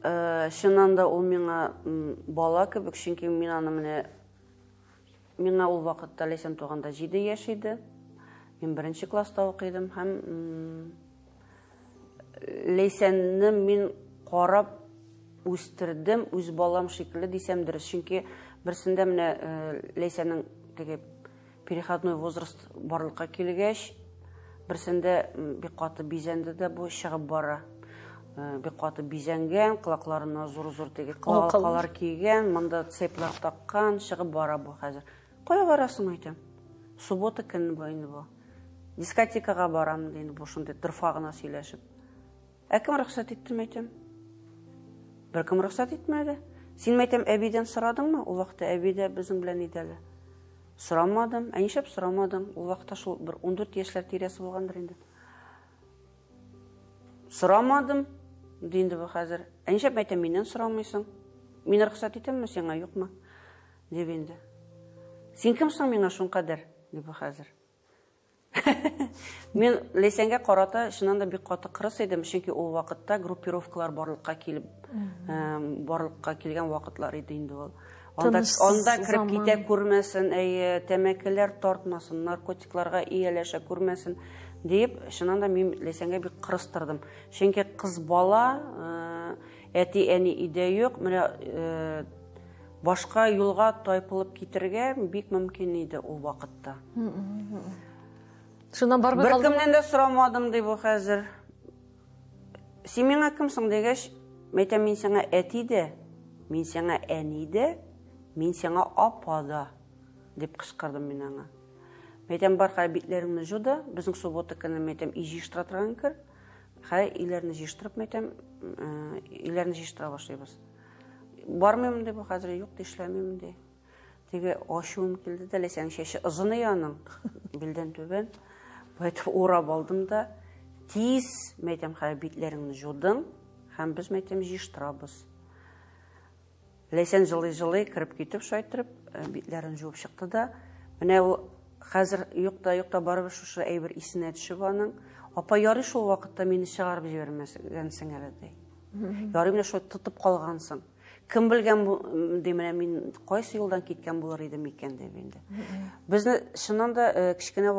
Чыннан да ул миңа бала кебек, чөнки мин аны менә миңа ул вакытта Ләйсән туганда 7 яшь иде. Мин беренче класста укыйдым һәм Ләйсәнне мин карап үстердем, үз балам шикелле дисәм дөрес. Чөнки берсендә менә Ләйсәннең теге переходной возраст барлыкка килгәч, берсендә бик каты бизәнде дә бу чыгып бара. Бик каты бизәнгән, колакларына зур-зур теге алкалар кигән, монда цеплар таккан, чыгып бара бу хәзер. Кая барасың, әйтәм. Суббота көне бу инде бу. Дискотекага барам, ди инде бу шундый дорфа гына сөйләшеп. Ә кем рөхсәт итте, әйтәм. Беркем рөхсәт итмәде. Син, әйтәм, әбидән сорадыңмы? Ул вакытта әби дә безнең белән иде әле. Сорамадым. Ә нишләп сорамадың? Ул вакытта шул бер 14 яшьләр тирәсе булгандыр инде. Сорамадым, ди инде бу хәзер. Ә нишләп, әйтәм, миннән сорамыйсың? Мин рөхсәт итәмме сиңа, юкмы? Дип инде. Син кем соң миңа шуңкадәр? Ди бу хәзер. Мин Ләйсәнгә карата чыннан да бик каты кырыс идем, чөнки ул вакытта группировкалар барлыкка килеп, барлыкка килгән вакытлар иде инде ул. Анда, анда кереп китә күрмәсен, әйе, тәмәкеләр тартмасын, наркотикларга ияләшә күрмәсен диеп, чыннан да мин Ләйсәнгә бик кырыс тордым. Чөнки кыз бала, әти-әни өйдә юк, менә башка юлга тайпылып китергә бик мөмкин иде ул вакытта. Шуннан бармый калдың. Беркемнән дә сорамадым ди бу хәзер. Син миңа кемсең дигәч, мәйтәм мин сиңа әти дә, мин сиңа әни дә, мин сиңа апа да, дип кычкырдым мин аңа. Мәйтәм бар хәзер битләреңне җу да, безнең суббота көне мәйтәм өй җыештыра торган кер. Хәзер өйләрне җыештырып мәйтәм, өйләрне җыештыра башлыйбыз. Бармыйм ди бу хәзер, юк ди, эшләмим ди. Теге ачуым килде дә, Ләйсәнең чәче озын и аның, билдән түбән. Поэтому урап алдым да, тиз, мәйтәм, хәзер битләреңне жудың, һәм без, мәйтәм, җыештырабыз. Ләйсән жылый-жылый кереп китеп, шайтырып, битләрен жуып чыкты да, менә ул хәзер юк та, юк та барыбер шушы әйбер исенә төшеп аның. Апа, ярый шул вакытта мине чыгарып җибәрмәгәнсең әле, ди. Ярый менә шулай тотып калгансың. Кем белгән бу, ди, менә мин кайсы юлдан киткән булыр идем икән дип инде. Безне чыннан да кечкенә